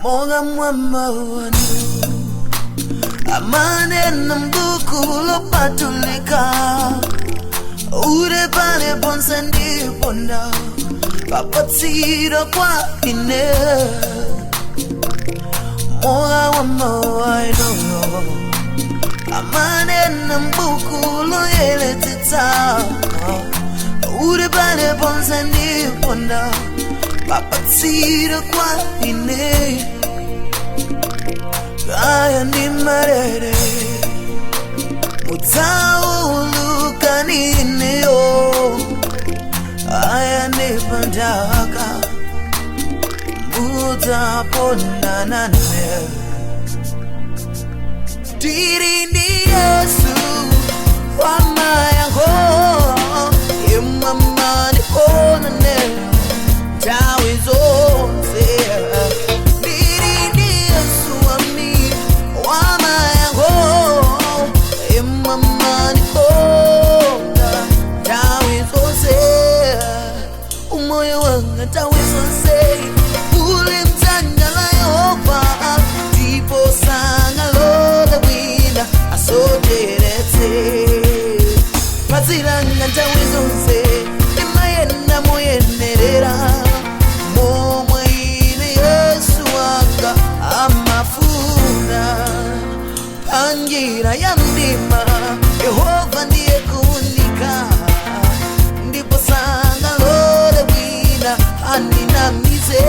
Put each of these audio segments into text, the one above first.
Monga mwamba wanu amane na mbuku lopatulika ure pale ponse ndiponda papatsira kwa ine monga wamawainoyo amane na mbuku loyeletsetsa ure pale ponse ndiponda papatsira kwa ine aya ndi marere mutsaulukaniniyo aya ndi pandaka mudzaponanane tiri ndi Yesu wamayango imwamanikonane nthawi zonse. Ndiri ndi Yesu wami wamayango imwamanikonda nthawi zonse. Umoyo wanga nthawi zonse uli mdzanja la Yehova, ndipo sangalole wina asocheretse. Padzilanga nthawi zonse ndimayenda moyenerera momwe ine Yesu wanga amafuna. Panjira ya mdima Yehova ndiye kuunika, ndipo sangalole wina andinamize.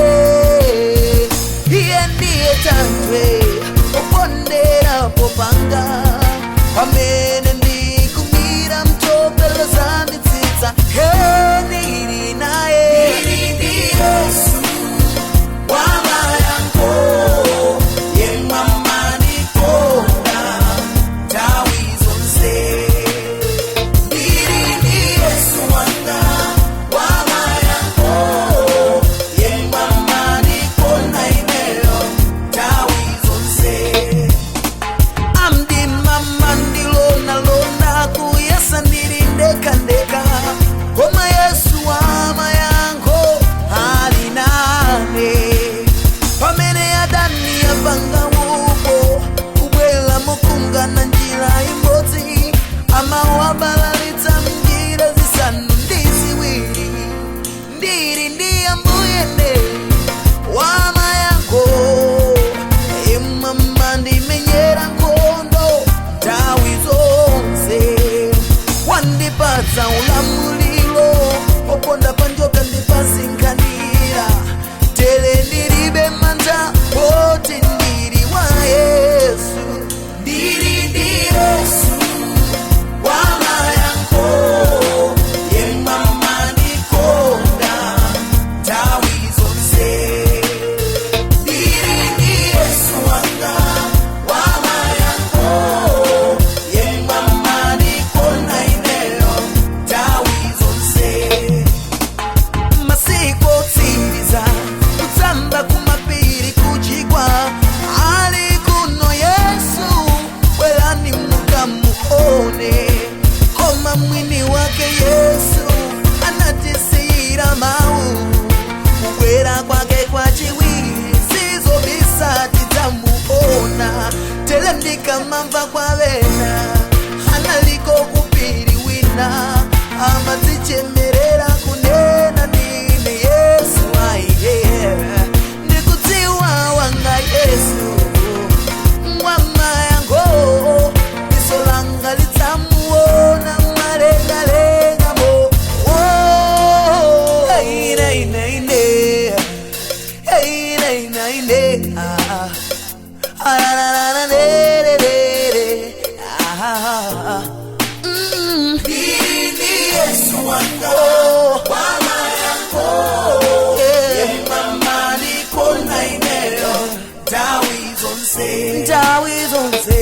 Iye ndiye thanthwe opondera popanga pamene ndikumira mtopelo zanditsitsa henili naye. Ndili ndi Yesu wamayango yemwamanikonda nthawi zonse. Ndili ndi Yesu wanga wamayango yemwamanikonda ineyo nthawi zonse. Amdimama ndilonalona kuyesa ndili ndekandeka, koma Yesu wamayankho ali nane. Pamene adani apanga upo kubwera mokungana njira imodzi, amawabalalitsa mnjira zisanu ndi ziwiri. Ndili ndi Ambuyene wamayankho imama ndimenyera nkhondo nthawi zonse. Wandipatsa ulamuliro oponda panjoka ndipasinkhanira tere ndilibe mantha poti ndili wa Yesu. Ndili ndi Yesu wamayankho yemwamanikonda nthawi zonse. Ndili ndi Yesu wanga wamayankho yemwamanikonda ineyo nthawi zonse. Masiku otsiriza kutsamba kumapiri kuchigwa ali kuno Yesu, bwerani mukamuone. Koma mwini wake Yesu anatisiyira mawu, kubwera kwake kwa chiwiri sizobisa tidzamuona. Tele ndikamamva kwa vena analiko kupiri wina amadzichemerera kunena ndine Yesu aiye ndikudziwa wanga Yesu mwamayango iso langa litsamuona malengalengamo. Ndili Yesu wanga wamayango yemwamanikonda ineyo nthawi zonse, nthawi zonse.